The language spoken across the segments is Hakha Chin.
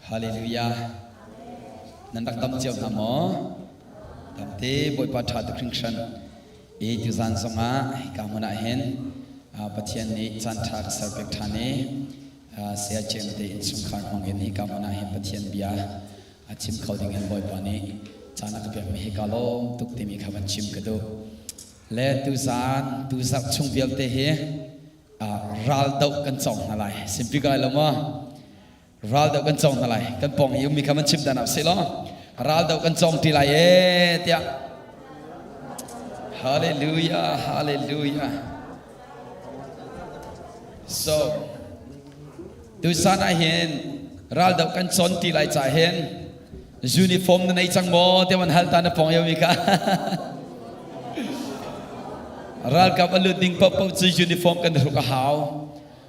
Hallelujah. Nan rak dam cio hna maw? Tamte Bawipa ṭha tuk hringhran. I tuzan zongah hika hmun ah hin Pathian nih caan ṭha ka serpiak ṭhan i Saya Jem te innchungkhar hmang in hika hmun ah hin Pathian bia a chim kho ding in Bawipa nih caan a ka pekmi hi ka lawm tuk timi kha van chim ka duh. Le tuzan tuzarh chung vialte hi ral doh kan cawng hna lai. Simpi kai lo maw? Ral doh kan cawng hna lai. Kan pawng i ummi kha van chim dan ah sih law ral doh kan cawng ti lai ee tiah. Hallelujah, hallelujah. So, tusan ah hin ral doh kan cawn ti lai ca hin uniform na nei cang maw tiah van hal ta na pawng yomi kha. Ralkap a lut ding paohpaoh cu uniform kan hruk a hau.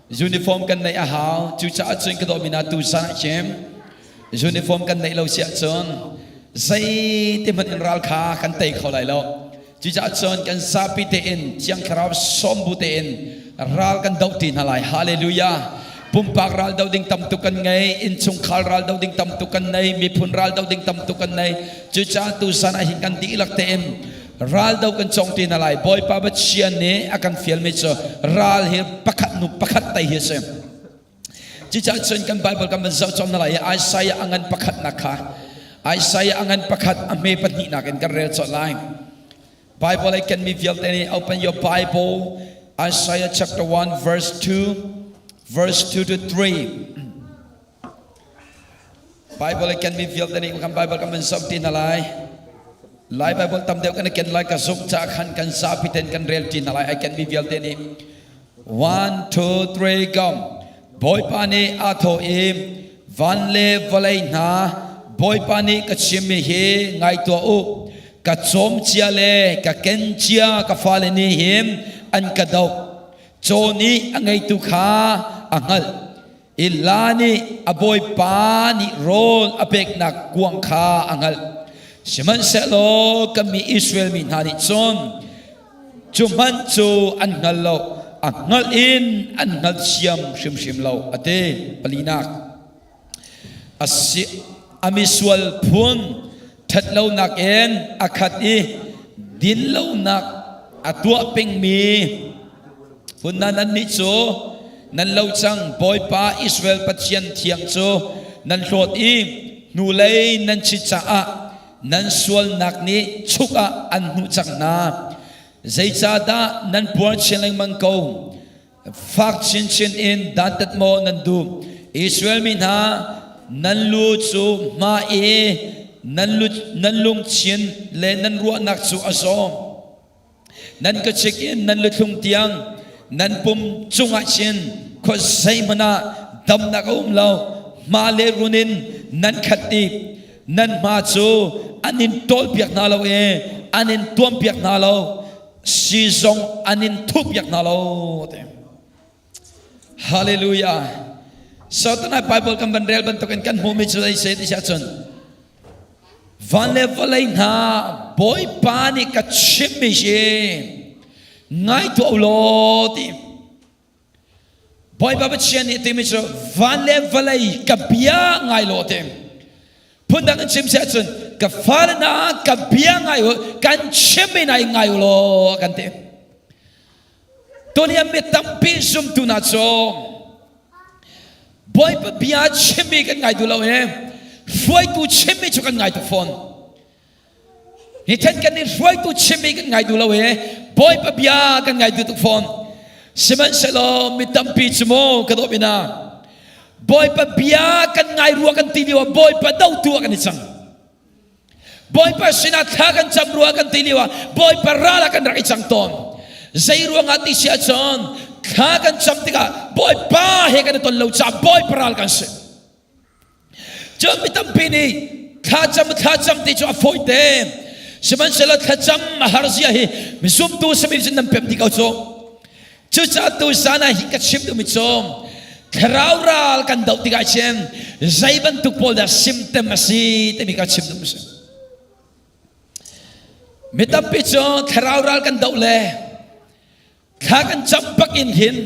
Uniform kan neih a hau. Cucaah cun ka dawmi na tusan ah chim uniform kan neih lo si ahcun zeiti hmanh in ral kha kan tei kho lai lo. Cucaah cun kan zapi tein Thiang Thlarau sawm bu tein ral kan doh ti hna lai. Hallelujah. Pumpak ral doh ding tam tuk kan ngei, innchungkhar ral doh ding tam tuk kan nei, miphun ral doh ding tam tuk kan nei. Cucaah tusan ah hin kan dihlak tein ral do kan cong ti hna lai. Bawipa Pathian nih a kan fialmi cu ral hi pakhat hnu pakhat tei hi a si. Cucaah cun kan Bible kan van zoh cawm hna lai i Isaiah a ngan pakhatnak kha Isaiah a ngan pakhat a hme pahnihnak in kan rel colh lai. Bible ai kenmi vialte nih open your Bible Isaiah chapter 1 verse 2 verse 2 to 3. Bible ai kenmi vialte nih kan Bible kan van zoh ti hna lai. Lai Bible tam deuh kan i ken lai ka zumh caah khan kan zapi ten kan rel ti hna lai ai kenmi vialte nih 1 2 3 go Bawipa nih aa thawh i van le vawlei hna Bawipa nih ka chimmi hi ngai tuah u ka cawm cia le ka ken cia ka fale nih hin an ka doh caw nih a ngeitu kha a hngalh i la nih a bawipa nih rawl a peknak kuang kha a hngalh sihmanhsehlaw kan mi Israel mi hna nih cun Cu hmanh cu an hngal lo, a hngalh in an hngalthiam hrimhrim lo, a ti. Palinak, a misual phun ṭhatlonak in a khat i dinlonak a tuah pengmi phun hna nannih cu nan lo cang. Bawipa Israel Pathian thiang cu nan hlawt i hnulei nan chit caah nan sualnak nih chuk ah an hnuh cang hna. Zeicahdah nan puar chin lengmang ko? Fak chinchin in dantat maw nan duh? Israel mi hna, nan lu cu hma i nan, lu, nan lungchin le nan ruahnak cu a zaw. Nan ka chik in nan luthlung tiang nan pum cungah chin khua zeihmanh ah damnak a um lo. Hma le run in nan khat dih. Nan hma cu an in ṭawlpiak hna lo i an in tuampiak hna lo. Si zong an in thuhpiak hna lo. Hallelujah. So tunai Bible kan van rel bantukin kan hmuhmi cu zei se ti si ahcun van le vawlei hna Bawipa nih ka chimmi hi ngai tuah u law ti Bawipa Pathian nih timi cu van le vawlei ka bia ngai law ti phundang in chim si ahcun ka fale hna ka bia ngai u kan chimmi hna i ngai u law kan ti Tuni mi tampi zumtu hna cu Bawipa bia chimmi kan ngai duh lo i hruaitu chimmi cu kan ngai tuk fawn. Ni then kan nih hruaitu chimmi kan ngai duh lo i Bawipa bia kan ngai duh tuk fawn. Sihmanhsehlaw mi tampi cu maw ka dawh mina Bawipa bia kan ngai rua kan ti lio ah Bawipa dotu ah kan i cang. Bawipa sinah thla kan cam rua kan ti lio ah Bawipa ral ah kan rak i cang tawn. Zei ruangah ti si ahcun thla kan cam tikah Bawipa he kan i ton lo caah Bawipa ral kan si. Cun mi tampi nih thla cam thla cam ti cu a fawi te. Sihmanhsehlaw thlacam a har zia hi mizumtu simi cun nan pem dih ko cu. Cucaah tu zan ah hi ka chim duhmi cu thlarau ral kan doh tikah cun zei bantuk pawl dah symptom a si timi ka chim duhmi si. Mi tampi cu thlarau ral kan doh le thla kan cam bak in hin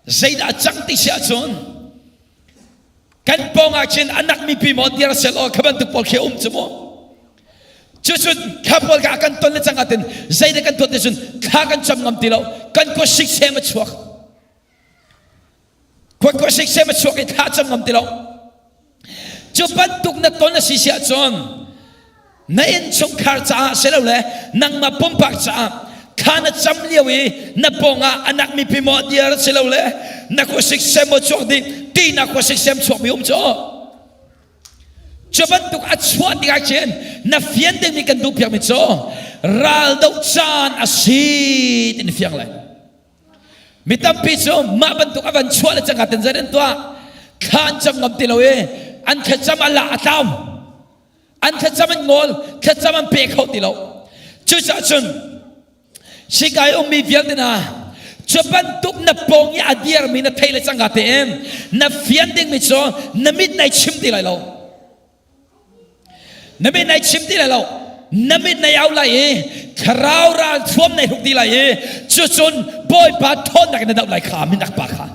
zeidah cang ti si ahcun. Kan pawng ah khin anak mipi maw dir sel aw kha bantuk pawl khi um cu mu. Cucun kha pawl kha kan ton le cang atin zeidah kan tuah ti cun thla kan cam ngam ti lo kan khuasik sem a chuak. Khua khuasik sem a chuak i thla cam ngam ti lo. Cu bantuk na ton a si si ahcun na innchungkhar caah silole nangmah pumpak caah thla na cam lio i na pawngah anak mipi maw diar silole na khuasik sem maw chuak dih ti na khuasik sem chuakmi um cu cu bantuk a chuah tikah khin na fian dingmi kan duh piakmi cu ral doh caan a si ti na fiang lai. Mi tampi cu mah bantuk a van chuah le cangka ten zei an tuah thla an cam ngam ti lo i an thlacam a la a tlau an thlacam an ngawl thlacam an pe kho ti lo. Cucaah cun sikai ummi vialte hna, cu bantuk na pawng i a dirmi na thei le cangka tein na fian dingmi cu na mit nai chim ti lai lo, na mit nai chim ti lai lo, na mit nai au lai i thlarau ral thuam nai hruk ti lai i cucun Bawipa ṭhawnnak in na doh lai. Kha minak pa kha,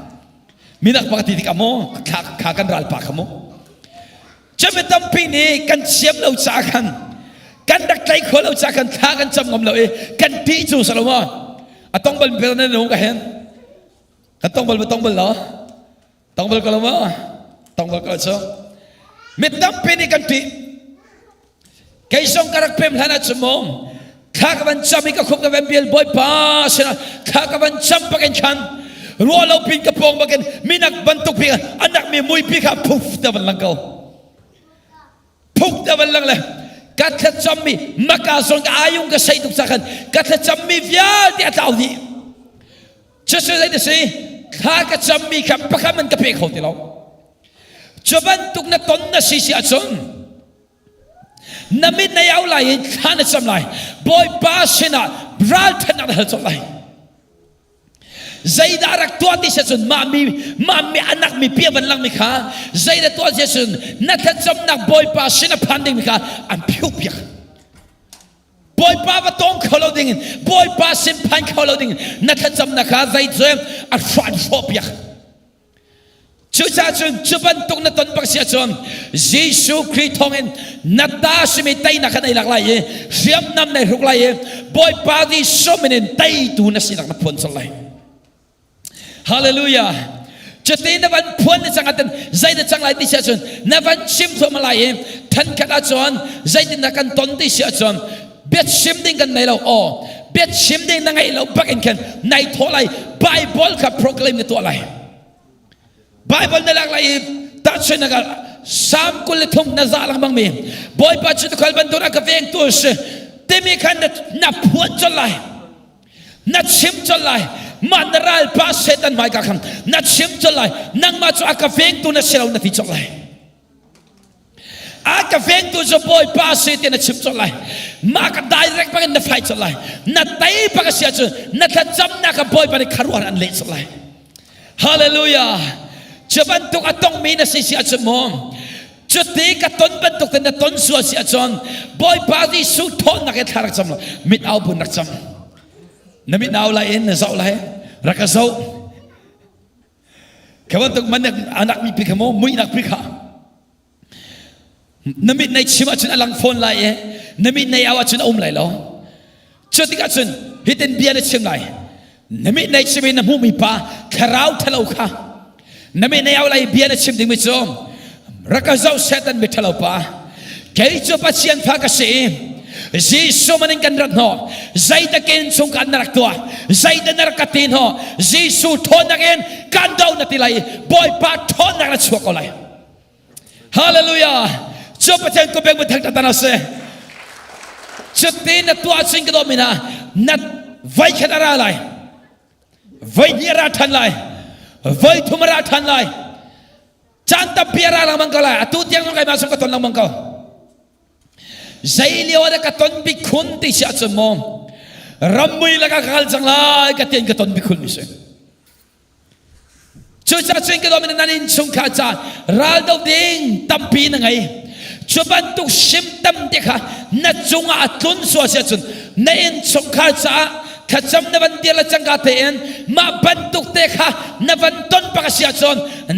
minak pa ti tikah maw kha kha kan ral pa kha maw cu mi tampi nih kan thiam lo caah khan kan rak tlai kho lo caah khan thla kan cam ngam lo i kan ṭih cu si lo maw? A tong bal mi na nung ka hen kan tong bal ma tong bal lo tong bal ko lo maw? Tong bal ko cu mi tampi nih kan ṭih. Kei zong ka rak pem hlan ah cun maw thla ka van cam i ka khuk ka van bial Bawipa sinah thla ka van cam bakin khan ruah lo pin ka pawng bakin minak bantuk pi anak mi muipi kha phuf te van lang ko, phuk te van lang le ka thlacam mi maka zong ka ayung ka sei tuk ca khan ka thlacam mi vialte a tlau dih. Cucu zei ti si thla ka cam mi kha pakhat man ka pe kho ti lo. Cu bantuk na ton na si si ahcun na mit na au lai i thla na cam lai, Bawipa sinah ralṭhatnak na hal colh lai. Zeidah rak tuah ti si cun mah mi mah mi anak mi pia van lang mi kha zeidah tuah si cun na thlacamnak Bawipa sin a phan ding mi kha an phiuh piak. Bawipa va tong kho lo ding in, Bawipa sin phan kho lo ding in na thlacamnak kha zei cu a hrawh an hrawh piak. Cucaah cun cu bantuk na ton bak si ahcun Jesuh Khrih thawngin na ta simi teinak kha nei lak lai i hriamnam nei hruk lai i Bawipa Jesuh min in teitu na sinak na phuan colh lai. Hallelujah. Cuti na van phuan ni cang ahcun zei na cang lai ti si ahcun na van chim thluahmah lai i thankhat ahcun zeitin dah kan ton ti si ahcun biachim ding kan nei lo aw biachim ding na ngeih lo bak in khan nai thawh lai, Bible kha proclaim na tuah lai. Bible na lak lai i tahchunhnak ah Psalm 23 na zah lengmang mi Bawipa cu tukhal bantuk a ka vengtu a si timi khan na phuan colh lai, na chim colh lai. Mah na ralpa Satan hmaika khan na chim colh lai, nangmah cu a ka vengtu na si lo na ti colh lai. A ka vengtu cu Bawipa si ti na chim colh lai. Mah ka direct bangin na fai colh lai. Na tei bak a si ahcun na thlacamnak ka Bawipa nih kharuan an leh colh lai. Hallelujah. Cu bantuk a tongmi na si si ahcun maw cuti ka ton bantuk te na ton sual si ahcun Bawipa Jesuh thawnnak he thla rak cam lo mit au bun rak cam. Na mit au lai in na zoh lai, rak ka zoh. Kha bantuk man anak mi pi kha maw muihnak pi kha na mit nei chim ahcun a lang fawn lai i na mit nei au ahcun a um lai lo. Cu tikah cun hitin bia na chim lai, na mit nei chim i na hmuhmi pa thlarau ṭhalo kha na mit nei au lai. Bia na chim dingmi cu, rak ka zoh Satan mi ṭhalo pa, kei cu Pathian fa ka si i Jesuh man in kan rat hnawh. Zeidakin chung kan na rak tuah, zeidah na rak ka ti hnawh? Jesuh ṭhawnnak in kan do na ti lai. Bawipa ṭhawnnak na chuak ko lai. Hallelujah. Cu Pathian ko beng thang tan ase. Cuti na tuah chin ka do mina na vai khat ara lai, vai hnih ara than lai, vai thum ara than lai, caan tampi ara lengmang ko lai. Atu tiang zong keimah sung ka ton lengmang ko. Zei lio ah ka ton bik khun ti si ahcun maw rammui laka ka kal cang lai ka tian ka ton bik khun mi si. Cucaah cun ka dawm in nan innchungkhar ca raldo ding tampi na ngei. Cu bantuk symptom te kha na cungah a tlun sual si ahcun na innchungkhar caah. thlacam na van dir le cangka tein mah bantuk te kha na van ton bak a si ahcun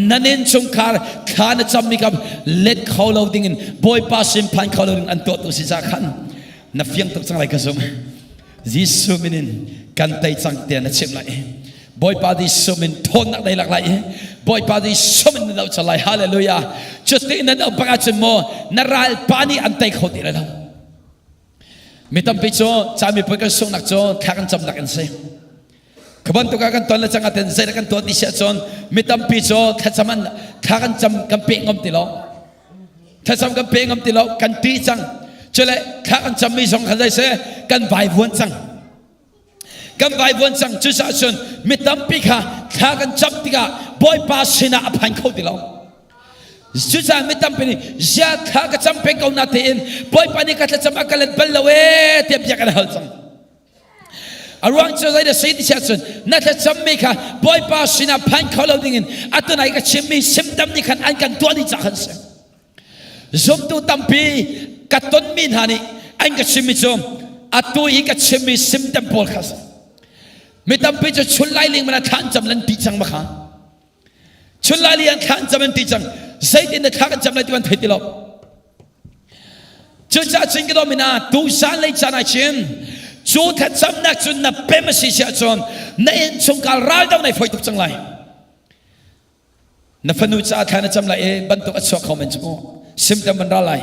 nan innchungkhar thla na cammi kha let kho lo dingin Bawipa sin phan kho lo ding an tuahtu si ca khan na fiang tuk cang lai ka zumh. Jesuh min in kan tei cang tiah na chimh lai. Bawipa Jesuh min thawnnak nei lak lai i Bawipa Jesuh min na doh cang lai. Hallelujah. Cuti na doh bak ahcun maw na ralpa nih an tei kho ti lai lo. Mi tampi cu caan mipui kan sunghnak cu thla kan camnak an si. Ka bantuk ah kan ton le cang aten zei kan tuah ti si ahcun mi tampi cu thlacam an thla kan cam kan pe ngam ti lo. Thlacam kan pe ngam ti lo kan ti cang. Cule thla kan cammi zong khan zei se kan vaivuan cang. Kan vaivuan cang cucaah cun mi tampi kha thla kan cam tikah Bawipa sinah a phan kho ti lo. Cucaah mi tampi nih zia thla ka cam peng ko na tein Bawipa nih ka thlacam a ka let bal lo ee tiah bia kan hal cang. A ruang cu zei dah si ti cun na thlacammi kha Bawipa sinah phan kho lo dingin atu nai ka chimmi symptom nih khan an kan tuah dih cah khan si. Zumtu tampi ka tonmi hna nih an ka chimmi cu atu i ka chimmi symptom pawl kha si. Mi tampi cu chun lai ling mana thla an cam lan ti cang ma kha. Chun lai li an thla an cam an ti cang. Zeitin na thla kan cam lai ti an thei ti lo. Cucaah cun ka domina tu zan lei caan ah chin cu thlacamnak cun na pem a si si ahcun na innchungkhar ral do nai foi tuk cang lai. Na fanu caah thla na cam lai i bantuk a chuak kho men cu mu symptom van ra lai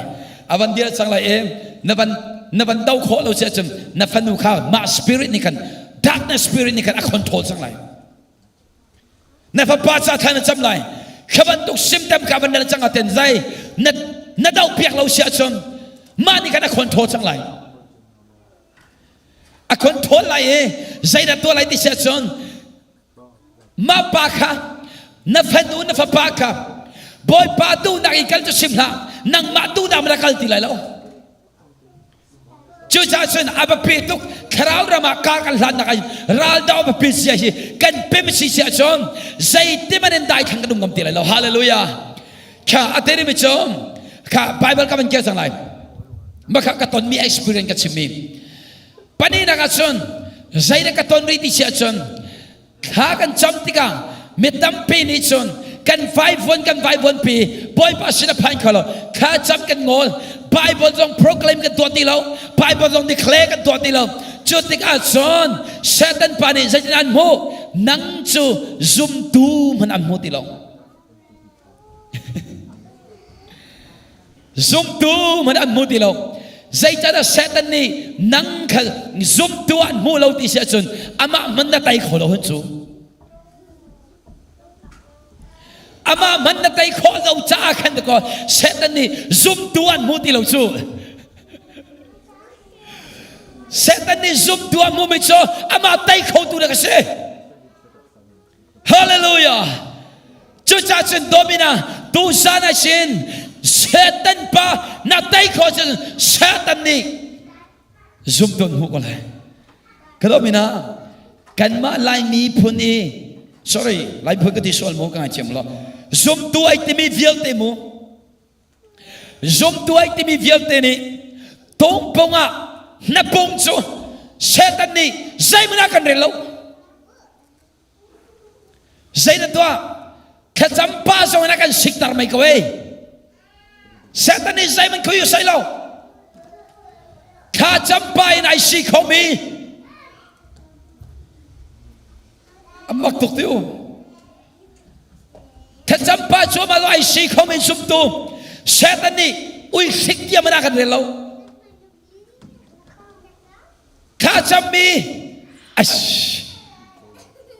a van dir cang lai i na van na van do khawh lo si ahcun na fanu kha mah spirit nih khan darkness spirit nih khan a control cang lai na fapa ca thla na cam lai kha bantuk symptom kha van nal cang aten zai na na do piak lo si ahcun mah nih khan a control cang lai a control lai i zeidah tuah lai ti si ahcun Mah pa kha na fanu na fapa kha Bawipa duhnak in kal cu sim hlah nangmah duhnak ma kal ti lai lo cucaah cun a biapi tuk thlarau ram ah kar kan hlannak ah raldo a biapi zia hi kan pem si si ahcun zeiti man in daithlang kan um ngam ti lai lo hallelujah kha a te mi cu kha bible ka van keu cang lai makha ka tonmi experience ka chimmi Pahnihnak ah cun zeidah ka ton rih ti si ahcun thla kan cam tikah mi tampi nih cun kan vaivuan kan vaivuan pi Bawipa sin a phan kho lo thla cam kan ngawl Bible zong proclaim kan tuah ti lo Bible zong declare kan tuah ti lo cu tikah cun Satan pa nih zeitin an hmuh nang cu zumtu hmanh an hmu ti lo Zumtu hmanh an hmu ti lo. Zeicahdah Satan nih nang kha zumtu an hmu lo ti si ahcun amah hmanh na tei kho lo hun cu. Amah hmanh na tei khawh lo caah khan kaw Satan nih zumtu an hmu ti lo cu. Satan nih zumtu an hmumi cu amah tei khotu na ka si. Hallelujah! Cucaah cun domina tuzan ah sin Satan pa na tei khawh cun Satan nih zumtu an hmuh ko lai. Ka domina kanmah Laimi phun i sorry Lai phun ka ti sual mu ka ngaithiam lo zumtu ai timi vialte mu zumtu ai timi vialte nih tungpung ah hnapung cu Satan nih zeihmanh ah kan rel lo Zei na tuah? Thlacam pa zong in a kan sikter mei ko ei. Satan nih zeihmanh khui sai lo. Thlacam pa in ai si kho mi. A mak tuk ti u. Thlacam pa cu ma lo ai si kho mi zumtu. Satan nih ui hrik tiam in a kan rel lo. Thlacammi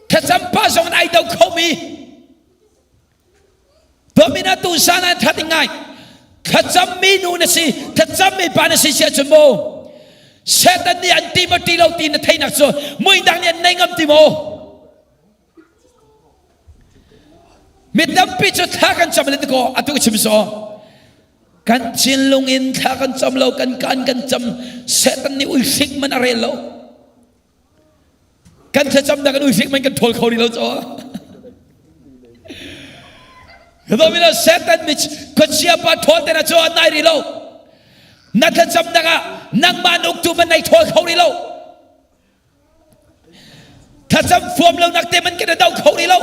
thlacam pa zong in ai do khomi Domina tu san an that ngai thlacammi nu na si thlacammi pa na si si ahcun mu Satan nih an ti maw ti lo ti na theihnak cu muidang nih an nei ngam ti maw Mi tampi cu thla kan cam le ko atu ka chim so kan thinlung in thla kan cam lo kan kan kan cam Satan nih uihrik man a rel lo kan thlacam dah kan uihrik man kan thawl kho rih lo cho Domina Satan mit khuachia pa thawl te na cho an nai rih lo na thlacam nak ah nangmah na uktu man nai thawl kho rih lo. Thlacam fuam lo nak te man kan do kho rih lo.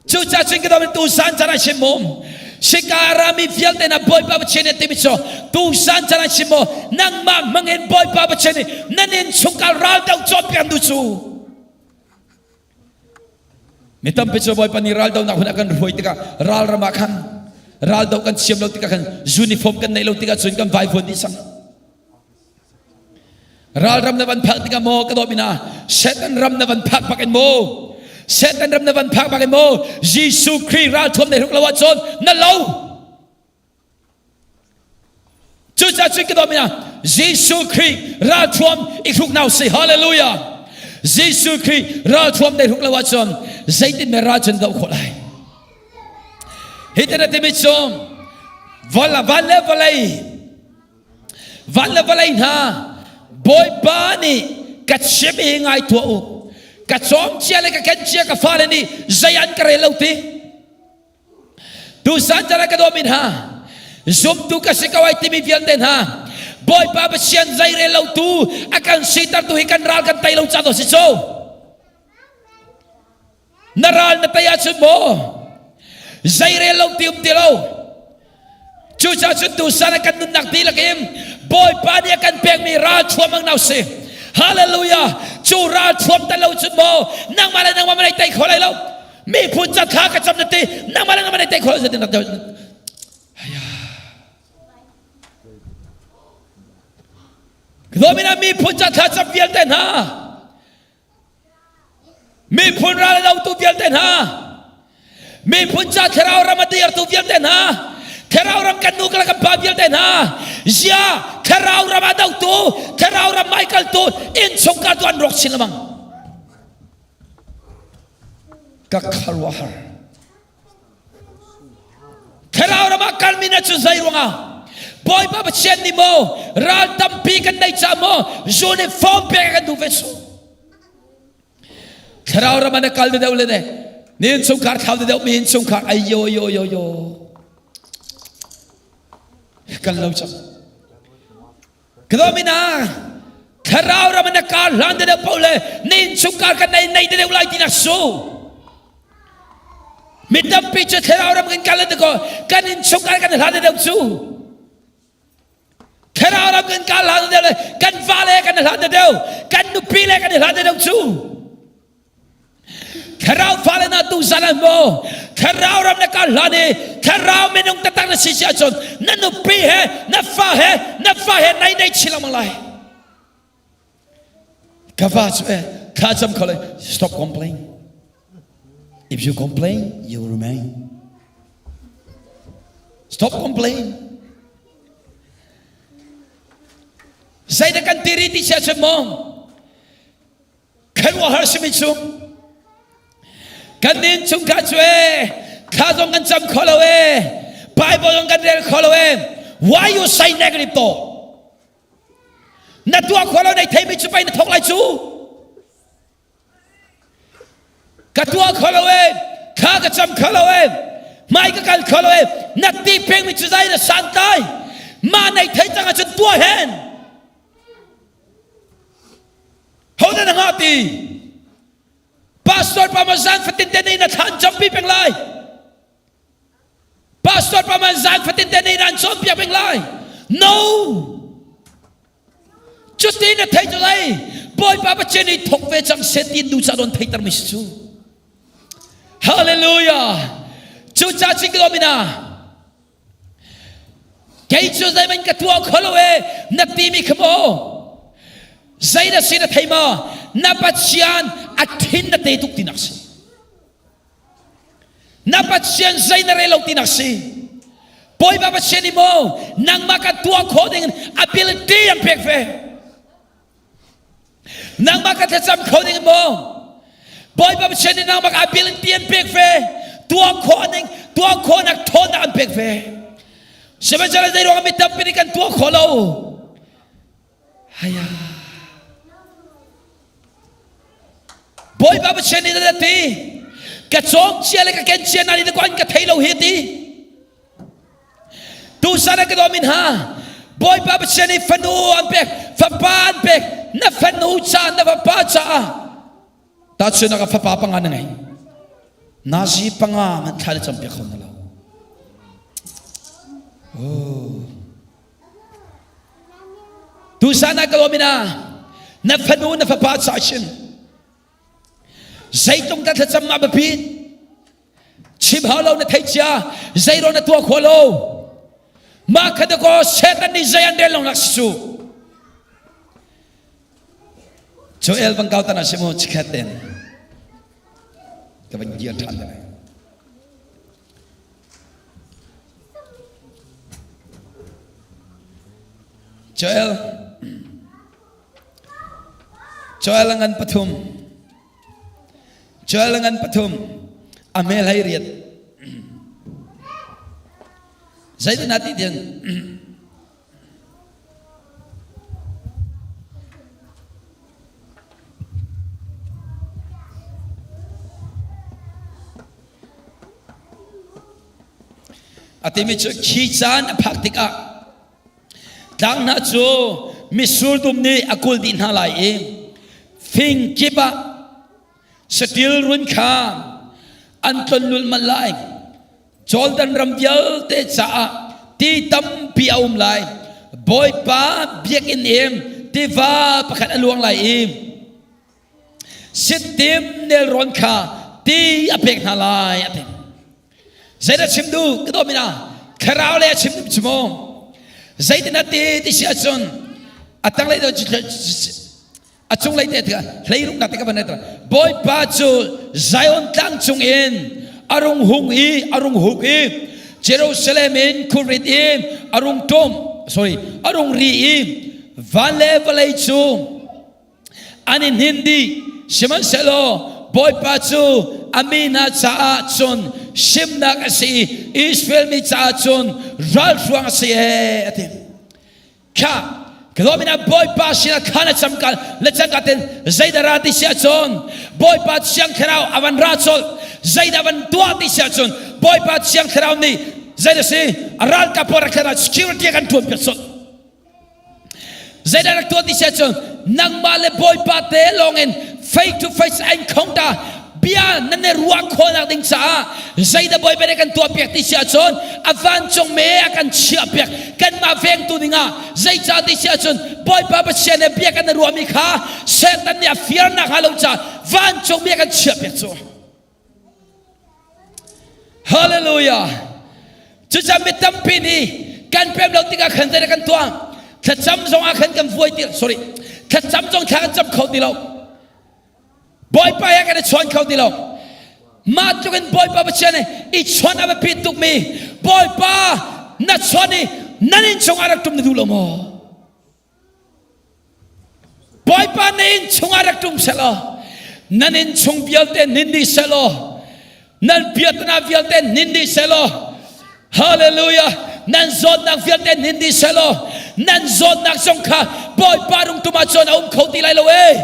Cucaah cun ka dawm tu san chan ah chim mu. Shika rami vialte na Bawipa Pathian nih timi cu tu san chan ah chim mu. Nangmah hmangin Bawipa Pathian nih nan inn chungkhar ral do cawnpiak du cu. Mi tampi cu Bawipa nih raldonak hun a kan hruai tikah ralram ah khan raldo kan thiam lo tikah khan uniform kan neih lo tikah cun kan vaivuan dih cang. Ralram na van phak tikah maw ka dawt mina Satan ram na van phak bak in maw Satan ram na van phak bak in maw Jesuh Khrih ralthuam nei hruk lo ahcun na lo. Cucaah cun ka dawt mina Jesuh Khrih ralthuam i hruk hna usih. Hallelujah. Jesuh Khrih ralthuam nei hruk lo ahcun zeitin me ral cun doh khawh lai. Hi te na timi cu van le vawlei van le vawlei hna Bawipa nih ka chim i ngai tuah u ka cawm cia le ka ken cia ka fale nih zei an ka rel lo ti Tusan cana ka dawmi hna zumtu ka si ko ai timi vialte hna Bawipa Pathian zeirel lo tu a kan sitertu hi kan ral kan tei lo ca si cu na ral na tei ahcun maw zeirel lo ti um ti lo cucaah cun tusan ah kan nunnak dihlak in Bawipa nih a kan pekmi ral thuam ang nau si Hallelujah cu ral thuam tel lo cun maw nangmah le nangmah mei tei kho lai lo miphun ca thla ka cam na ti nangmah le nangmah mei tei kho lai lo Domina miphun ca thla cam vialte hna Miphun ral a dotu vialte hna, miphun ca thlarau ram a dirtu vialte hna, thlarau ram kan nu kan pa vialte hna, zia thlarau ram a dotu, thlarau ram maikaltu, innchungkhar tu an rawk chin lengmang. Ka kharuahar. Thlarau ram ah kalmi na cu zei ruangah Bawipa Pathian nih maw ral tampi kan nei ca maw uniform pek kan duh ve su. Thlarau ram ah na kal deuh le ne ni innchungkhar thlau deuh mi innchungkhar ai yo yo yo yo kan lo cang. Kalomina thlarau ram na kar hlan deuh paoh le na innchungkhar kan nei nei deuh lai ti nak su. Mi tampi cu thlarau ram kan kal ko kan innchungkhar kan hlan deuh cu. Thlarau ram kan kal hlan deuh le kan vale kan hlan deuh kan nupi le kan hlan deuh cu. Thlarau fale na tu zan ah maw thlarau ram na kal hlan i thlarau minung taktak na si si ahcun na nupi he na fa he na fa he nai nei chin lengmang lai ka va cu eh thla cam kho le stop complain if you complain you will remain stop complain zeidah kan tiri ti sia cun maw Khuaruahhar simi cu kan nin chungkhar cu ee thla zong kan cam kho lo ee Bible zong kan rel kho lo ee why you say negative to na tuah kho lo nei theimi cu pei na thok lai cu ka tuah kho lo ee thla ka cam kho lo ee hmai ka kal kho lo ee na ti pengmi cu zai na santlai mah nei thei cang ahcun tuah hen Hodah na hngah ti? Pastor pa ma zan fatin te nei na thlan campi peng lai. Pastor pa ma zan fatin te nei na an cawnpiak peng lai. No! Cuti na thei cu lai. Bawipa Pathian nih thok ve cang seh ti nu ca don theiter mi si cu. Hallelujah! Cu ca cing ka mina. Kei cu zeihmanh ka tuah kho lo ee na timi kha maw zei na si na thei maw na Pathian a thin na te tuk tinak si na Pathian zei na rel lo tinak si Bawipa Pathian nih maw nangmah ka tuah khawh ding ability an pek ve Nangmah ka thlacam kho ding maw? Bawipa Pathian nih nangmah ka ability an pek ve. Tuah khawh ning, tuah khawhnak ṭhawnnak an pek ve. Sihmanhsehlaw zei ruangah mi tampi nih kan tuah khawh lo? Haya. Bawipa Pathian nih na ti. Ka cawm cia le ka ken cia na nih an ka thei lo hi ti. Tusan ah ka dawmi hna Bawipa Pathian nih fanu an pek fapa an pek na fanu ca na fapa caah. Tahchunhnak ah fapa panga na ngei. Nazi panga hmanh thla na campiak kho na lo. Oh. Tusan ah ka lawm ina na fanu na fapa ca chin zeitlung ta thlacam ma biapi chim hau lo na thei cia zeiro na tuah kho lo mah kha ko Satan nih zei an rel lo nak si cu Joel bang kau tan a si mu chikhat ten ka van dir ṭhan te lai. Joel Joel ngan pathum Joel ngan pathum a mel hei riat zeitin ti din A timi cu khi caan a phak tikah tlang hna cu mitsur dum nih a kulh dih hna lai i fing kip ah saṭil run kha an tlon lulhmalh lai. Jordan ram vialte caah ti tampi a um lai. Bawipa biakinn in tiva pakhat a luang lai i Sittim nelrawn kha ti a pek hna lai a ti. Zeidah chim duh ka dawm ina thlarau le a chim duh cu mu. Zeitin a ti ti si ahcun a tanglei a cunglei te hleiruknak te ka van Bawipa cu Zion tlang cung in a rung hung i a rung huk i Jerusalem in khurit in a rung tum sorry a rung ri i van le vawlei cu an i hnin dih sihmanhsehlaw Bawipa cu a mi hna caah cun simnak a si i Israel mi caah cun ralhruang a si ee a ti Kha Kalawmin Bawipa sinah thla na cam ka le cangka ten zeidah ra ti si ahcun Bawipa Thiang Thlarau a van ra colh zeidah van tuah ti si ahcun Bawipa Thiang Thlarau nih zeidah si a ralkap pawl rak thlen security a kan tuan piak colh zeidah rak tuah ti si ahcun nangmah le Bawipa te lawngin face to face encounter bia nan i ruah khawhnak ding caah zeidah Bawipa nih kan tuahpiak ti si ahcun a vancung me a kan chiahpiak kanmah vengtu dingah zeicah ti si ahcun Bawipa Pathian he bia kan i ruahmi kha Satan nih a firnak hnga lo caah vancung mi a kan chiahpiak cu Hallelujah cucaah mi tampi nih kan pem lo tikah khan zeidah kan tuah thlacam zong ah khan kan vuai ti sorry thlacam zong thla kan cam kho ti lo Bawipa he kan i chawn kho ti lo. Mah tluk in Bawipa Pathian he i chawn a biapi tukmi Bawipa na chawn i nan inn chungah rak ṭum na duh lo maw? Bawipa na inn chungah rak ṭum sehlaw nan inn chung vialte nin dih sehlaw nan piatana vialte nin dih sehlaw Hallelujah nan zawtnak vialte nin dih sehlaw nan zawtnak zong kha Bawipa rung tum ahcun a um kho ti lai lo ee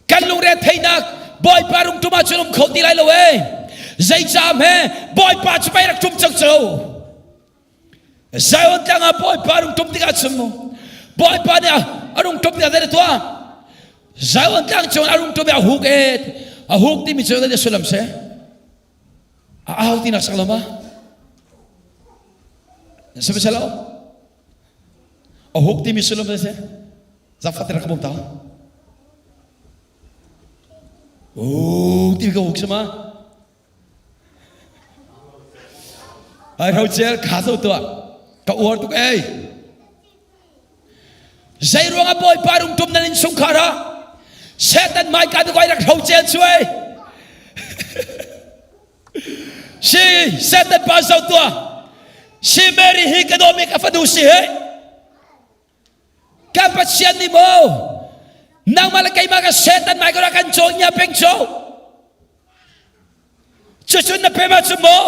Kan lungre theihnak Bawipa rung tum ahcun um kho ti lai lo ee. Zeicah hme Bawipa cu pei rak tum cang cu. Zion tlang ah Bawipa rung tum tikah cun mu Bawipa nih a rung tum tikah zei tuah Zion tlang cung a rung tum i a huk e a huk timi cu zei sullam si a au tinak sak lo ma sihmanhsehlaw A huk timi sullam zei si? Zafat rak bawm ta. Oh, ti ka huk sama. Ai rau cel kha zo tua. Ka uar tuk ei. Zei ruang ah Bawipa rung tum nan in chungkhar ah Satan mai ka tu rak rau cel chu ei. Si Satan pa zo tua si Mary hi ka dawmi ka fanu si he ka Pathian nih maw nangmah le keimah ka Satan mai ka kan caw nya peng caw cucun na pem ahcun maw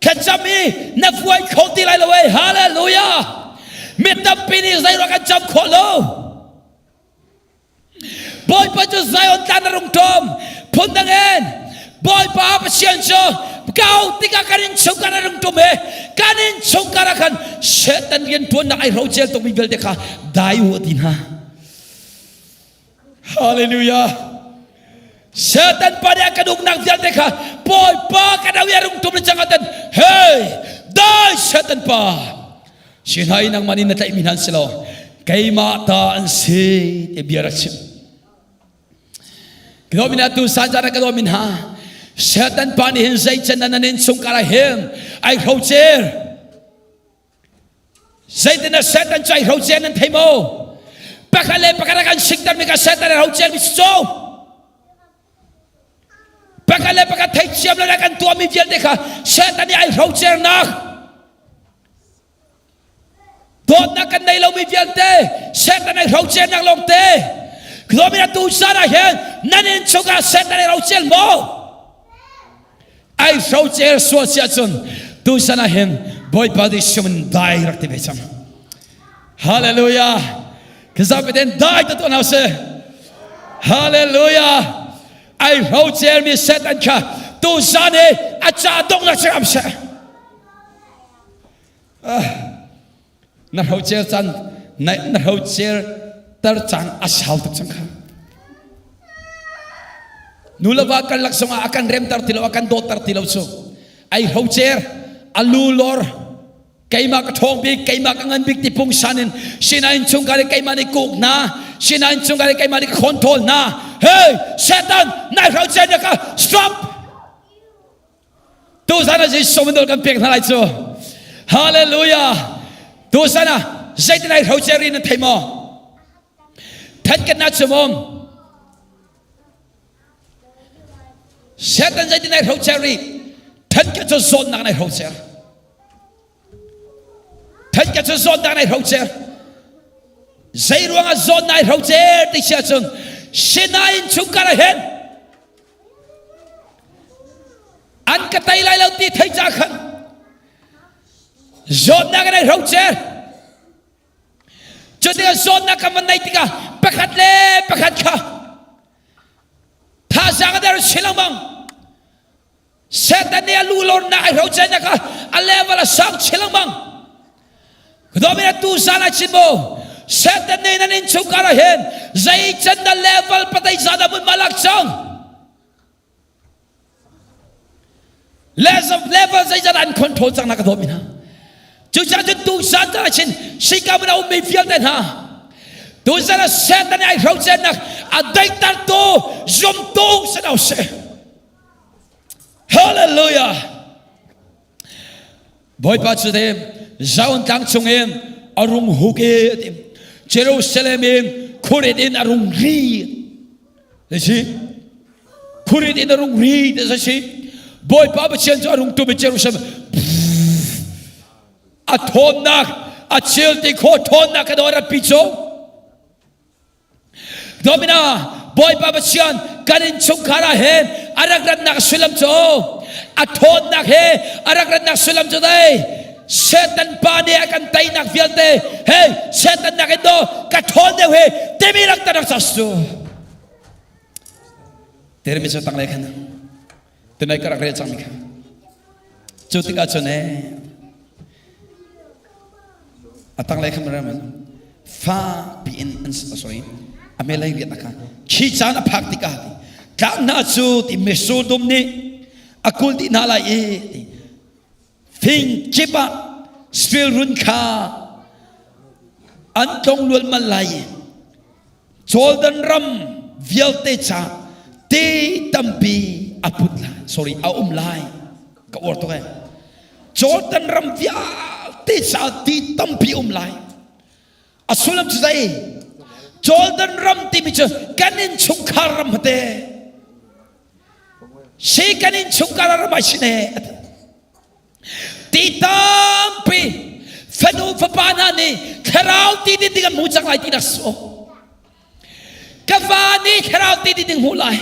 thlacam i na vuai kho ti lai lo ei hallelujah mi tampi nih zei ruah kan cam khawh lo Bawipa cu Zion tlang na rung ṭom phundang in Bawipa Pathian cu kau tikah kan in chung kan rung ṭum he kan in chung kar ah khan Satan rian ṭuannak ai rocel tukmi vialte kha dai u a ti hna. Hallelujah. Satan pa nih a kan uknak vialte kha Bawipa kan au i a rung tum le cang ahtan hey dai Satan pa si hna i nangmah nih na tlaihmi hna an si lo keimah ta an si ti bia rak chim Kalo min atu san zara kalo min ha Satan pa nih hin zei can nan in chungkar ah hin ai hrocer Zeitin ah Satan cu ai hrocer nan thei maw? Pakhat le pakhat a kan sikter mi ka Satan ai hrocer mi cu pakhat le pakhat theithiam le kan tuahmi vialte kha Satan nih ai hrocernak dawtnak kan nei lomi vialte Satan ai hrocernak lawngte Klomin atu zan ah hin nan inn chungah Satan ai rocer maw? Ai hrocer sual si ahcun tusan ah hin Bawipa Jesuh min dai rak ti ve cang. Hallelujah. Kizapi ten dai ta tuan hau si. Hallelujah. Ai hrocer mi Satan kha tuzan hi a ca donghnak si am seh. Na hrocer caan na hrocer tar caan a sau tuk cang kha. Nu le va karlak zongah a kan remter ti lo, a kan dawtter ti lo cu. Ai hrocer, a lu lor, keimah ka ṭhawng bik, keimah ka ngan bik ti pungsan in sinain chungkhar i keimah nih kuk hna, sinain chungkhar i keimah nih ka control hna. Hey, Satan, nai hrocer na ka stop! Tuzan ah Jesuh min kan pek hna lai cu. Hallelujah. Tuzan ah zeitin ai hrocer in nan thei maw? That kan na chumom. Satan zeitin ai hrocer i than ka cu zawnnak nai hrocer. Than ka cu zawnnak nai hrocer. Zei ruangah zawn nai hrocer ti si ahcun sinain chungkar ah hin An ka tei lai lo ti thei ca khan zawtnak in ai hrocer. Cu tikah zawtnak kan van neih tikah pakhat le pakhat kha thazaang a der chin lengmang. Satan nih a lu lornak ai hrocernak kha a level a sang chin lengmang. Domin atu zan ah chin mu Satan nih nan innchungkhar ah hin zei can dah level patei zan dah mun malak cang level zeizat an control cang na ka dawt mi hna cucaah cun tu zan ah chin sika mun a ummi vialte hna tu zan ah Satan nih ai hrocernak a daihtertu zumtu si lo si Hallelujah Bawipa cu te Zion tlang cung in a rung huk i a ti. Jerusalem in khurit in a rung ri. Si khurit in a rung ri ti si. Bawipa Pathian cu a rung tum i Jerusalem a thawnnak a chil ti kho thawnnak ka dawr a pi cu. Domina Bawipa Pathian kan innchungkhar ah hin a rak ratnak sullam cu a ṭhawnnak he a rak ratnak sullam cu dei Satan pa nih a kan teinak vialte hey Satan nak in do ka ṭhawn deuh he timi rak ta rak su Teremi cu tanglei khan tunai ka rak rel cangmi kha cu tikah cun ee a tanglei khan ram fa piin an sorry a melei riat kha khi caan a phak tikah ti tlang hna cu ti mitsur dum nih a kul dih hna lai i ti fing kip ah sfil run kha an tlong lualmal lai i Jordan ram vialte ca ti tampi a put lai sorry a um lai ka uar tuk ee Jordan ram vialte ca ti tampi um lai a sullam cu zei Jordan ram timi cu kan innchungkhar ram hate si kan innchungkhar ram ai sin ee Ti tampi fanu fapa hna nih thlarau ti din ding an hmu cang lai ti dah so. Ka va nih thlarau ti din ding hmu lai.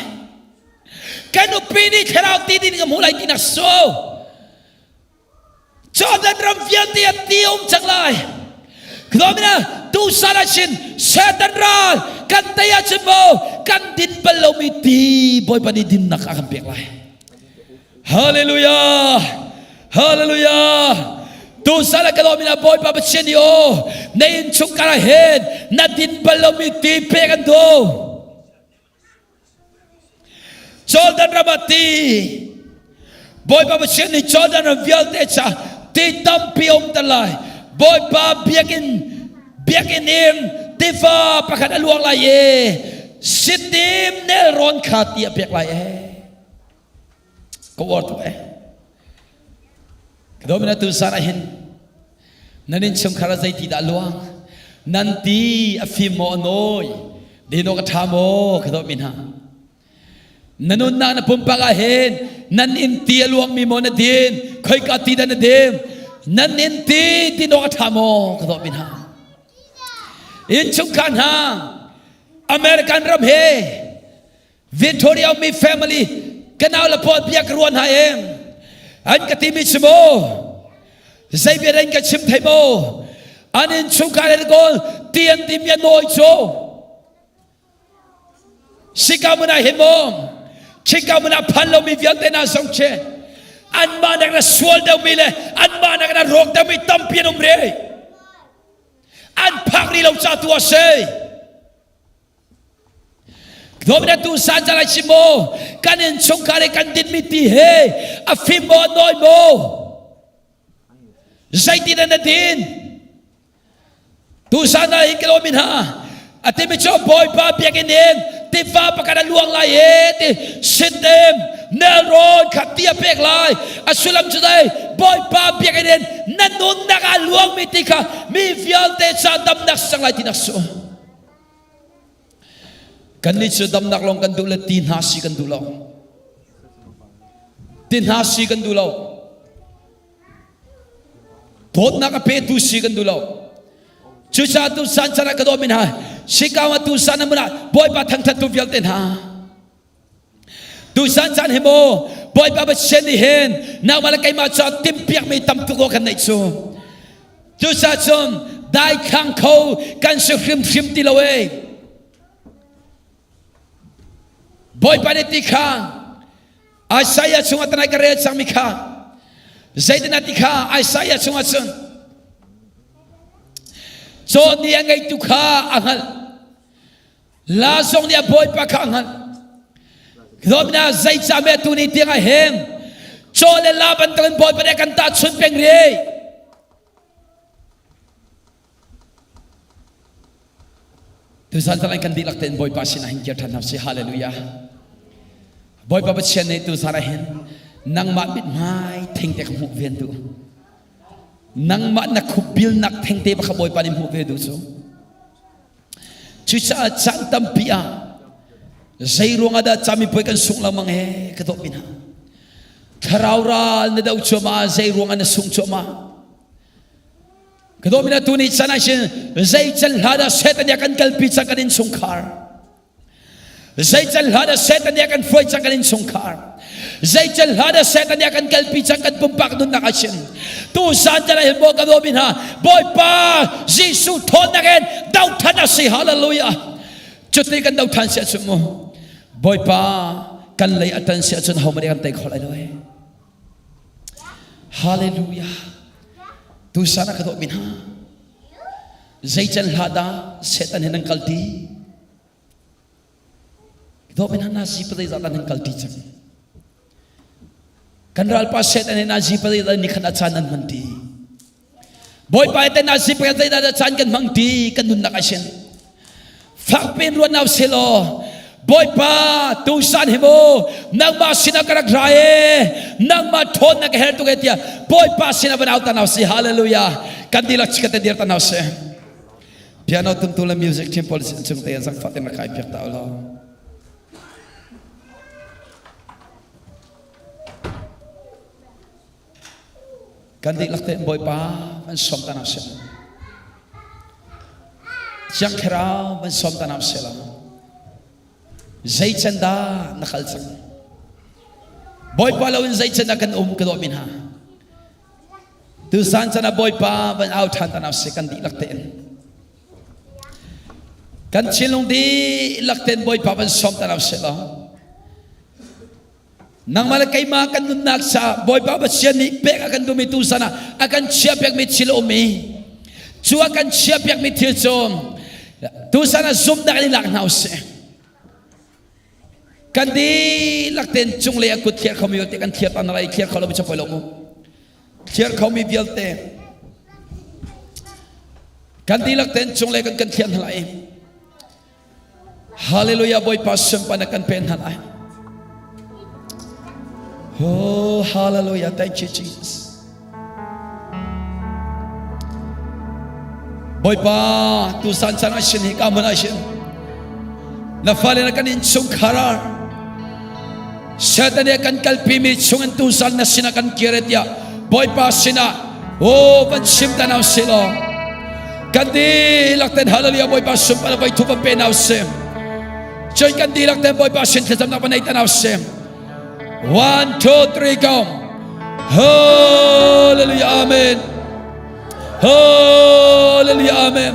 Ka nupi nih thlarau ti din ding a hmu lai ti dah so. Jordan ram vialte a ti um cang lai. Kdomina tu sal ah Satan ral kan tei ahcun maw kan din bal lomi ti Bawipa nih dinnak a kan pek lai. Hallelujah! Hallelujah! Tu sal ka lawm in Bawipa Pathian nih aw na inn chungkhar ah hin na din bal lomi ti pek an duh. Jordan ram ah ti Bawipa Pathian nih Jordan ram vialte ca ti tampi a umter lai. Bawipa biakinn biakinn in tiva pakhat a luang lai i Sittim nelrawn kha ti a pek lai e. Ka uar tuk e. Ka domina tu zan ah hin nan innchungkhar ah zeiti dah luang nan ti a fim maw a nawi dinawk a ṭha maw ka dawtmi hna Na nunnak na pumpak ah hin nan inn ti a luangmi maw na din khoika ti dah na din nan inn ti ti awk a ṭha maw ka dawtmi hna innchungkhar hna American ram he Victoria mi family ka nau le pawl bia ka ruah hna em an ka timi si maw zei bia in ka chim thei maw an innchungkhar in kawl ti an timi a nawi cu Sika mun ah hin maw Chika mun ah phan lomi vialte hna zong khi anmah nak na sual deuhmi le anmah nak na rawk deuhmi tampi an um re. An phak rih lo ca tu a si. Domina tu san cang ai chim maw kan in chungkhar i kan dinmi ti he a fim maw a nawi maw zeitin na din Tusan ah hin ka lawm hna. A timi cu Bawipa biakinn in tiva pakhat a luang lai e ti Sittim nelrawn kha ti a pek lai. A sullam cu dai Bawipa biakinn in na nunnak ah luangmi ti kha mi vialte ca damnak sang lai ti nak su. Kannih cu damnak lawng kan duh le ti hna si kan duh lo. Ti hna si kan duh lo. Dawtnak a petu si kan duh lo. Cucaah tu san chan ah ka dawtmi hna, Shikawa tu san ah ah Bawipa thangthattu vialte hna. Tu san chan hi maw Bawipa Pathian nih hin nangmah le keimah caah timhpiakmi tam tuk kan neih cu. Cucaah cun daithlang kho kan si hrimhrim ti lo ee. Bawipa nih ti kha Isaiah chungah tanai ka rel cangmi kha zeitin a ti kha Isaiah chungah cun caw nih a ngeitu kha a hngalh la zong nih a bawipa kha a hngalh Lomna zeicah me tu ni tiang ah hin caw le la bantukin bawipa nih a kan tahchunh peng rih Tuzan zan kan dihlak tein Bawipa sinah hin kir ṭhan hna sih. Hallelujah. Bawipa Pathian nih tuzan ah hin nangmah mithmai thengte ka hmuh ve an duh. Nangmah na khupbilnak thengte bak kha Bawipa nih hmuh ve duh cu. Cucaah caan tampi ah zei ruangah dah camipuai kan sungh lengmang he ka dawt mi hna. Thlarau ral na do cuahmah zei ruangah na sungh cuahmah. Ka dawt mina tu ni chan ah hin zei can hla dah Satan nih a kan kalpi cang kan innchungkhar. Zei can hla dah Satan nih a kan hruai cang kan innchungkhar. Zei can hla dah Satan nih a kan kalpi cang kan pumpak nunnak ah hin. Tu zan can ah hin maw ka dawt mi hna Bawipa Jesuh thawnnak in dothan a si hallelujah. Cuti kan dothan si ahcun mu Bawipa kan lei a tan si ahcun hohmanh nih kan tei kho lai lo eh. Hallelujah. Tusan ah ka dawtmi hna. Zei can hlah dah Satan he nan kal ti? Ka dawtmi hna Nazi pa zeizah dah nan kal ti cang? Kan ralpa Satan he Nazi pa zeizah ni khan a caan nan hman ti? Bawipa te na si pakhat zeidah caan kan hmang ti kan nunnak a sin. Fak pin ruat nau selaw Bawipa tusan hi mu nangmah sinah ka rak ra e nangmah ṭhawnnak ka herh tuk e tiah Bawipa sinah van au ta nau si hallelujah kan dihlak chikat te dir ta nau si piano tumtu le music team pawl cung te zang fat in rak kai piak ta ulaw Kan dihlak tein Bawipa van sawm ta hna sih. Thiang Thlarau van sawm ta hna sih law. Zei can dah na kal cang? Bawipa loin zei can dah kan um ka dawtmi hna. Tuzan can ah Bawipa van au ṭhan ta hna sih kan dihlak tein. Kan thinlung dihlak tein Bawipa van sawm ta hna sih law. Nangmah le keimah kan nunnak caah Bawipa Pathian nih pek a kan duhmi tuzan ah a kan chiahpiakmi thil a um i cu a kan chiahpiakmi thil cu tuzan ah zumhnak in i lak hna usih. Kan dihlak ten cunglei a kut thliar khomi vialte kan thliar ta na lai thliar kho lo mi chapoi lo mu. Thliar khomi vialte kan dihlak ten cunglei kan kan thliar hna lai. Hallelujah Bawipa sunparnak na kan pen hna lai. Oh hallelujah thank you Jesus. Bawipa tu san chan ah shin hi ka mun ah shin na fale na kan in chungkhar ah Satan kan kalpi mi chung in tu san na sinah kan kir tiah Bawipa sinah oh van chim ta nau si law kan dihlak ten hallelujah Bawipa sunparnak voi thu van pe nau si cun kan dihlak ten Bawipa sin thlacamnak van nei ta nau si 1 2 3 go hallelujah amen hallelujah amen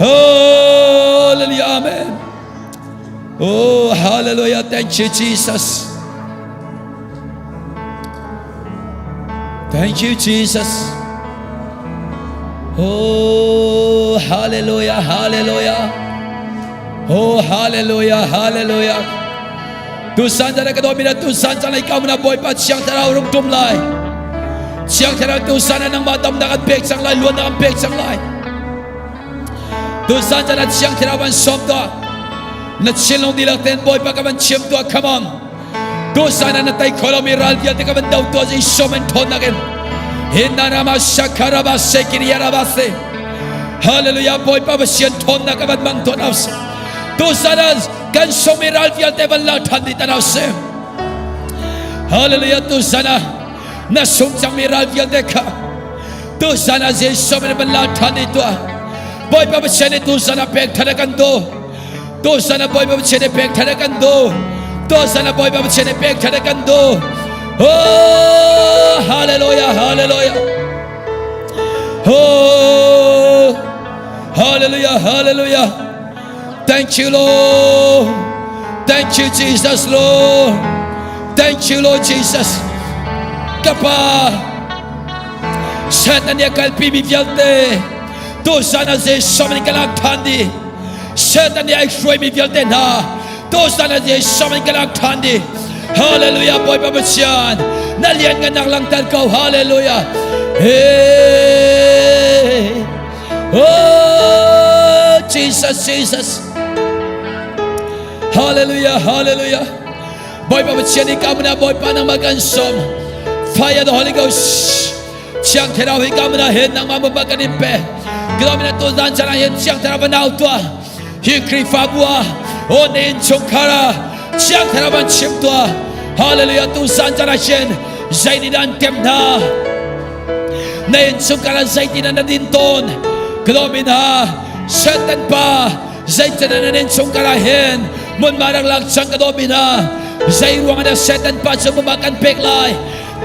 hallelujah amen oh hallelujah thank you Jesus Thank you, Jesus. Oh, hallelujah, hallelujah. Oh, hallelujah, hallelujah. Tu san jana ka domina tu san jana ka muna Bawipa Thiang Thlarau rung tum lai. Thiang Thlarau tu san nangmah damnak an pek cang lai, luatnak an pek cang lai. Tu san jana Thiang Thlarau an sawm tuah. Na thinlung dihlak ten Bawipa ka van chim tuah, come on. Tusan ah na tei kho lomi ral vialte ka van do tuah Jesuh min ṭhawnnak in. Hinarama shakaraba sekiriaraba se. Hallelujah Bawipa Pathian ṭhawnnak ka van mang tuah hna usih. Tusan ah kan sungmi ral vialte van la ṭhan dih hna usih. Hallelujah tusan ah na sung cangmi ral vialte kha tusan ah Jesuh min van la ṭhan dih tuah. Bawipa Pathian nih tusan ah pek ṭhan a kan duh. Tusan ah Bawipa Pathian nih pek ṭhan a kan duh. Tusan ah Bawipa Pathian nih pek ṭhan a kan duh. Oh, hallelujah, hallelujah. Oh, hallelujah, hallelujah. Thank you, Lord. Thank you, Jesus, Lord. Thank you, Lord Jesus. Kapa, Satan nih a kalpimi vialte, tusan ah Jesuh min ka lak ṭhan dih. Satan nih ai hruaimi vialte hna tuzan ah Jesuh min ka lak ṭhan dih. Hallelujah Bawipa Pathian na lianngannak langhter ko hallelujah hey oh Jesus Jesus hallelujah hallelujah Bawipa Pathian i kamna Bawipa nangmah kan sawm fire the Holy Ghost Thiang Thlarau hi kamna he nangmah mama kan in pe Kilomina tu zan chan ah hin Thiang Thlarau van au tuah hi Khrihfabu ah o na inn chungkhar ah Thiang Thlarau van chim tuah Hallelujah tu zan chan ah hin zeitin an tem hna na inn chungkhar ah zeitin an din tawn Kilomina Satan pa zeitin an inn chungkhar ah hin mun ma rak lak cang ka dawmi hna zei ruang ah Satan pa cu mama kan pek lai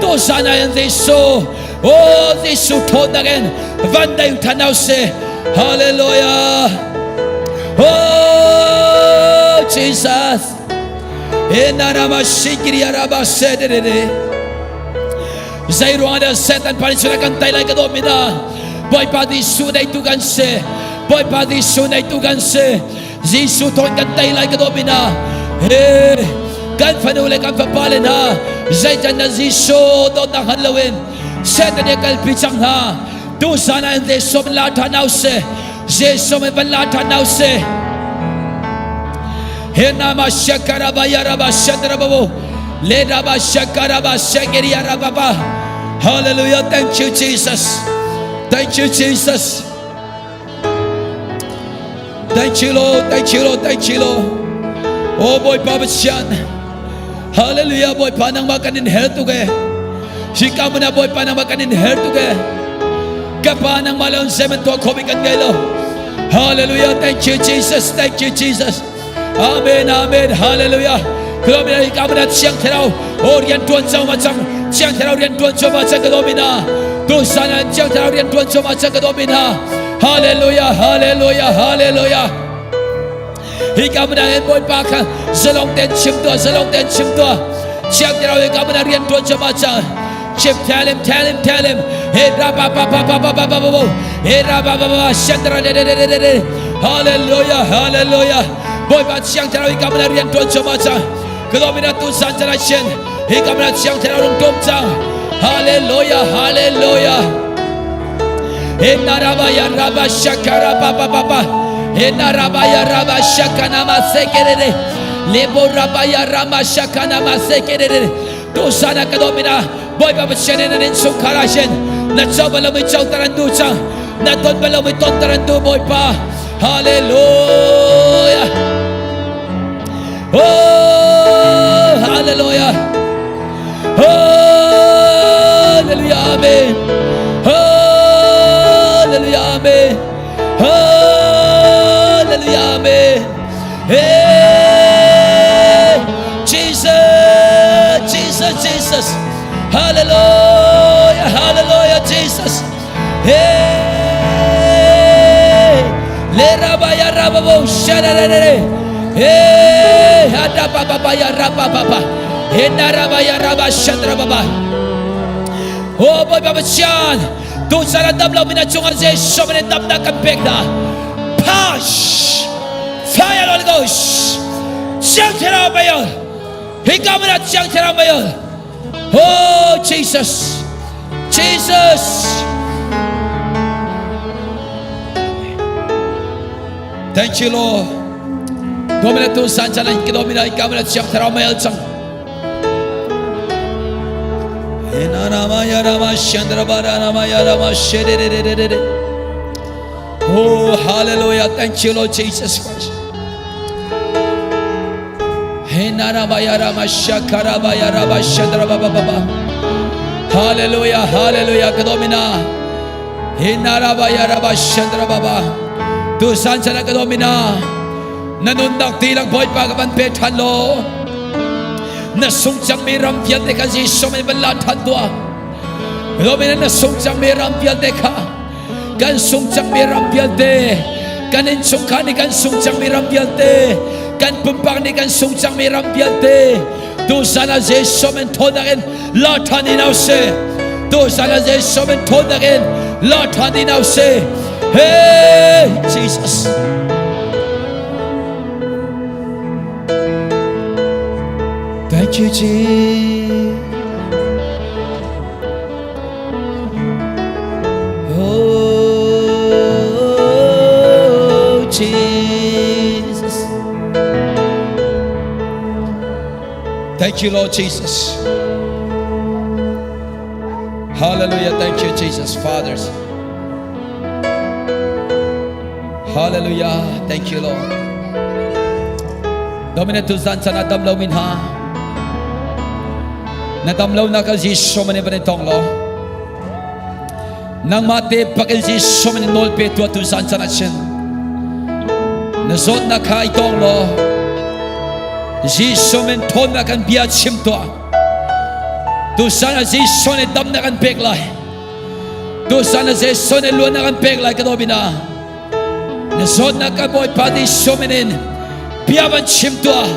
Tuzan ah in Jesuh, oh Jesuh ṭhawnnak in van dai than au si. Hallelujah. Oh Jesus. Enarama shikiri araba sedere. Zei ruang dah setan paling sudah kan tai lai ka domina. Bawipa Jesuh nei tu kan se. Bawipa Jesuh nei tu kan se. Jesuh thawng kan tei lai ka dawt He kan fanu le kan fapa le hna zeican na Jesuh dawtnak han loin Satan nih kalpi cang hna tuzan ah Jesuh la ṭhan hau se Jesuh van la ṭhan hau se He nama shakaraba yaraba shadrababu le raba shakaraba shakiri yarababa Hallelujah thank you Jesus thank you Jesus Thank you Lord, thank you Lord, thank you Lord. Oh Bawipa Pathian. Hallelujah Bawipa nangmah kan in her tuk e. Hika mun ah Bawipa nangmah kan in her tuk e. Ka pa nangmah le zeman tuah khomi kan ngei lo. Hallelujah, thank you Jesus, thank you Jesus. Amen, amen, hallelujah. Kulomina hika mun ah Thiang Thlarau oh rian tuan cang ma cang Thiang Thlarau rian tuan cang ma cang ka domina. Tu sana Thiang Thlarau rian tuan cang ma cang ka domina. Hallelujah, hallelujah, hallelujah. Hi ka mana hen Bawipa kha zalong ten chim tuah, zalong ten chim tuah. Thiang Thlarau hi ka mana rian tuan cang ma cang. Chim tell him, tell him, tell him. Hey ra ba ba ba ba ba ba ba ba. Hey ra ba ba ba shandra de de de de de. Hallelujah, hallelujah. Bawipa Thiang Thlarau hi ka mana rian tuan cang ma cang. Kalomina tu san chana shen. Hi kamna chiang thera rung tom chang. Hallelujah, hallelujah. Hinarabaya raba shakara ba ba ba ba. Hinarabaya raba shakana ma sekerere. Lebo rabaya rama shakana ma sekerere. Tu sana kadomina Bawipa Pathian in nan innchungkhar ah hin na co bal lomi coter an duh cang. Na ton bal lomi tonter an duh Bawipa. Hallelujah. Oh, hallelujah. Hallelujah. Amen. Hallelujah. Amen. Hallelujah. Amen. Hey, Jesus, Jesus, Jesus. Hallelujah. Hallelujah, Jesus. Hey, le rabaya rababo shararare. Hey, hada baba baya raba baba. Hena rabaya raba shandra baba. Oh, boy baba chan. Tu sana dam lo mina chunga Jesu mene dam na kan pek na. Push. Fire Holy Ghost. Chiang thera bayo. Hikamana chiang thera bayo. Oh, Jesus. Jesus. Thank you, Lord. Domina tu san chan ki domina ikamana chiang thera mayal chang. Oh, hallelujah. Thank you, Lord Jesus Christ. Hallelujah, hallelujah. Kadomina. Tu san sana kadomina. Na nunnak tilak Bawipa ka van pe ṭhan law na sung cangmi ram vialte kha Jesuh min van la ṭhan tuah. Domina na sung cangmi ram vialte kha kan sung cangmi ram vialte kan innchungkhar nih kan sung cangmi ram vialte kan pumpak nih kan sung cangmi ram vialte tuzan ah Jesuh min thawnnak in la ṭhan in au se tuzan ah Jesuh min thawnnak in la ṭhan in au se Hey Jesus Thank you Jesus Oh, Jesus. Thank you, Lord Jesus. Hallelujah. Thank you, Jesus. Fathers. Hallelujah. Thank you, Lord. Domine tu zan chan adam lo min ha. Na dam lo na ka Jesuh mani van tong lo. Nangmah te bak in Jesuh mani nawl pe tua tu zan chan achin. Na zawt na kha i tong lo. Jesuh min thawn na kan bia chim tua. Tu san a Jesuh nih dam na kan pek lai. Tu san a Jesuh nih luan na kan pek lai ka do bina. Na zawtnak ka Bawipa Jesuh min in bia van chim tuah.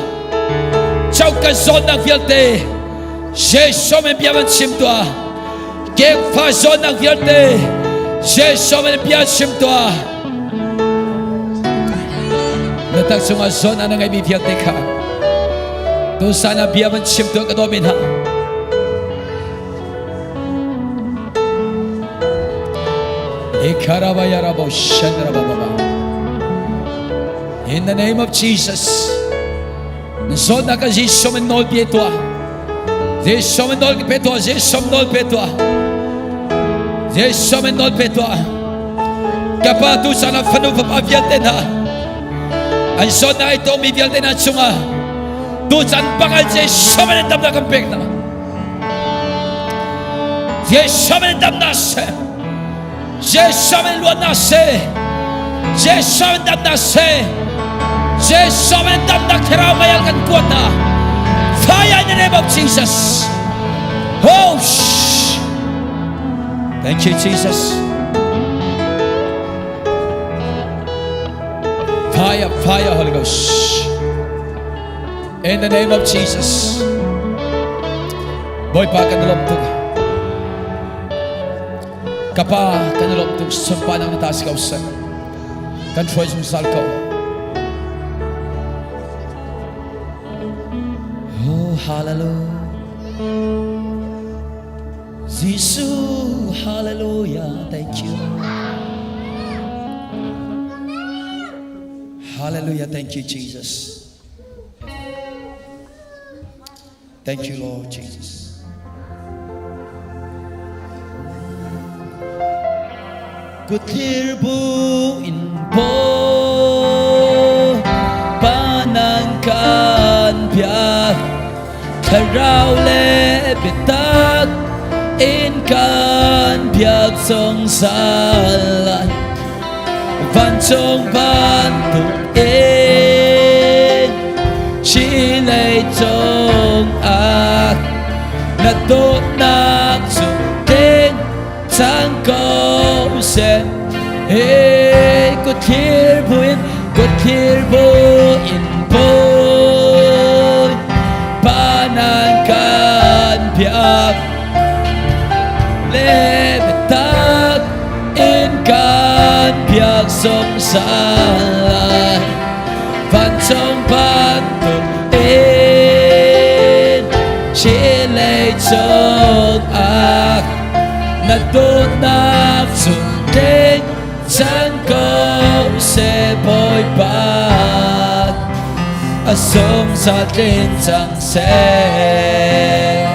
Chau ka zawtnak vialte Jesuh min bia van chim tuah. Kekfa zawtnak vialte Jesuh min bia chim tuah. Na tak chungah zawtnak na ngeimi vialte kha tusan ah bia van chim tuah ka dawm in ha. In the name of Jesus. Zawtnak ka Jesuh min nawl pe tuah. Jesuh min nawl pe tuah. Jesuh min nawl pe tuah. Jesuh min nawl pe tuah. Kapa tu sana fanu fapa vialte hna. An zawtnak ai tawmi vialte hna chungah tu chan bangal Jesuh min damnak kan pek hna. Jesuh min damnak seh. Jesuh min luatnak seh. Jesuh min damnak seh. Jesuh min damnak thlarau mei kan kuat hna. Fire in the name of Jesus. Oh, shh. Thank you, Jesus. Fire, fire, Holy Ghost. In the name of Jesus. Bawipa kan lawm tuk. Kapa kan lawm tuk sunparnak na ta si ko seh. Kan hruai zungzal ko. Hallelujah. Jesuh, hallelujah, thank you. Hallelujah, thank you, Jesus. Thank you, Lord Jesus. Kutthlir bu in bo panan kan biak thlarau le biatak in kan biak zungzal lai vancung bantuk in Chile cung ah na dawtnak cu tling cang ko seh. Hey, kutthlir buin, kutthlir buin bawi, pa nan kan biak. Le biatak in kan biak zungzal lai. Vancung bantuk in Chile cung ah na dawtnak cu tling cang ko seh Bawipa a zungzal tling cang seh.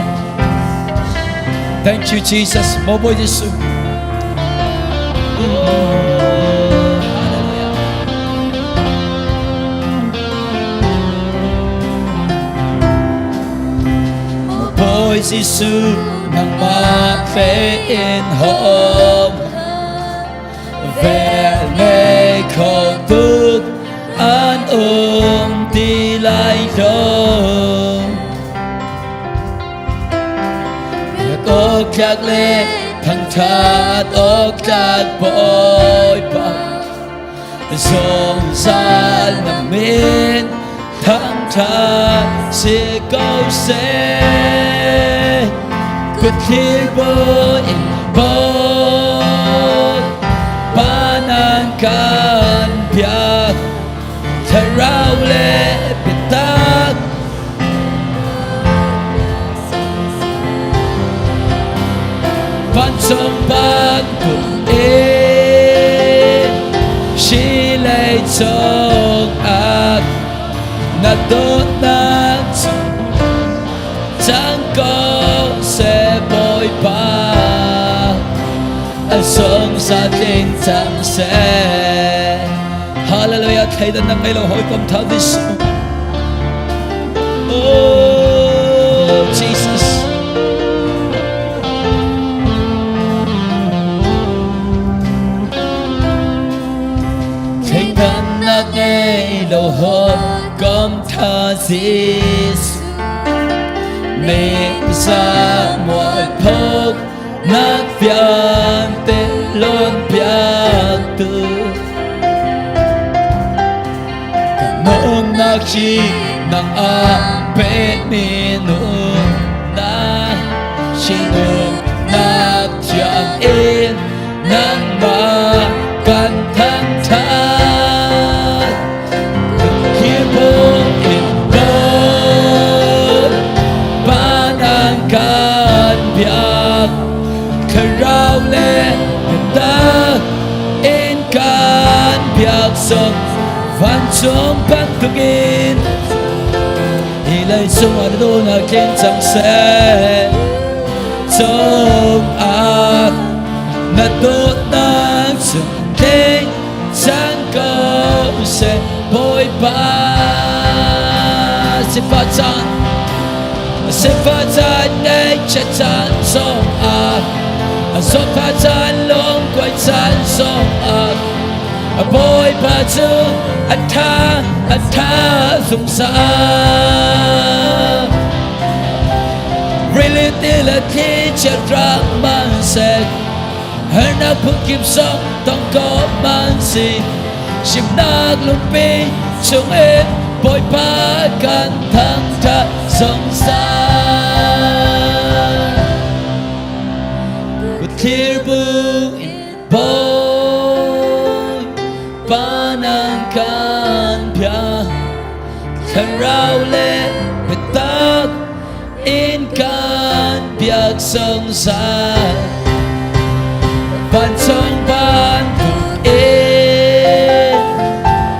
Thank you Jesus, Maw Bawi Jesuh. Oh, hallelujah. Bawi Jesuh, nangmah tein hom vel ngei kho tuk an um ti lai lo. Biak awk tlak le thangṭhat awk tlak Bawipa zungzal na min thangṭhat si ko seh. Kutthlir in bawi pa nan kan biak thlarau le biatak vancung bantuk in Shilei cungah na dawtnak cu cang ko seh Bawipa a zungzal tling cang seh. Hallelujah thleidannak ngei lo hawikom tha Jesuh. Oh Jesus. Thleidannak ngei lo hawikom tha Jesuh. Me za mual phok nak vialte lon piak tu Nunnak hi nang a pekmi nunnak Sinumnak thiang in nangmah kan thangṭhat Khi in dawt panan kan biak Thlarau le biatak in kan biak zong vancung bantukin hi lei cungah na dawtnak tling cang seh cungah na dawtnak cu tling cang ko seh Bawipa sifah caan sifah caan ngaihchiat caan zongah zawtfah caan lungkuai caan zongah Bawipa cu a ṭha a ṭha zungzal Rili ti le thlichia rak hmanhseh harnak phunkip zong tong ko hmanhseh Simnak lungpi chungin Bawipa kan thangṭhat zungzal. Kutthlir bu in Bawipa nan kan bia, thlarau le biatak. zungzal vancung bantuk in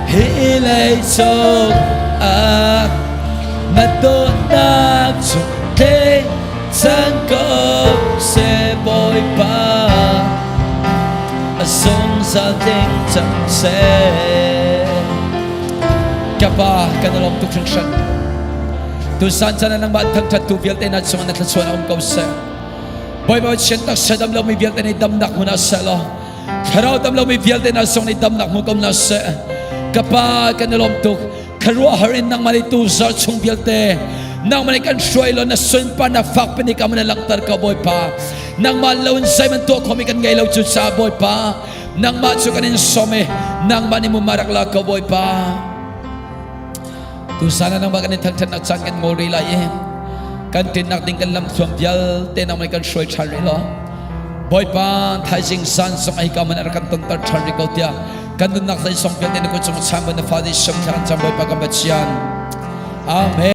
hi leicung ah na dawtnak cu tling cang ko seh Bawipa a zungzal tling cang seh. Ka pa kan i lawm tuk hringhran. Tusan chan ah nangmah thangṭhattu vialte na cungah na thluachuah um ko seh. Bawipa Pathian taksa dam lomi vialte nih damnak hmun ah seh law thlarau dam lomi vialte na zong nih damnak hmu ko na seh. Ka pa kan i lawm tuk. Khuaruahhar in nangmah nih tu zarh chung vialte nangmah nih kan hruai law na sunpar na fak pin ka na langhter ko Bawipa. Nangmah lo in zeiman tuah khomi kan ngei lo cu caah Bawipa. Nangmah cu kan in sawm i nangmah nih mumma rak la ko Bawipa. Tusan ah nangmah kan in thangṭhatnak caan kan ngol rih lai i kan ṭinnak ding kan lamthluan vialte nangmah nih kan hruai ṭhan rih law Bawipa thaizing san zong ai ka man rak kan tonter ṭhan rih ko tiah kan nunnak zeisong vialte na kut cung chan na fa dih som thla kan cam Bawipa kan Pathian. Amen.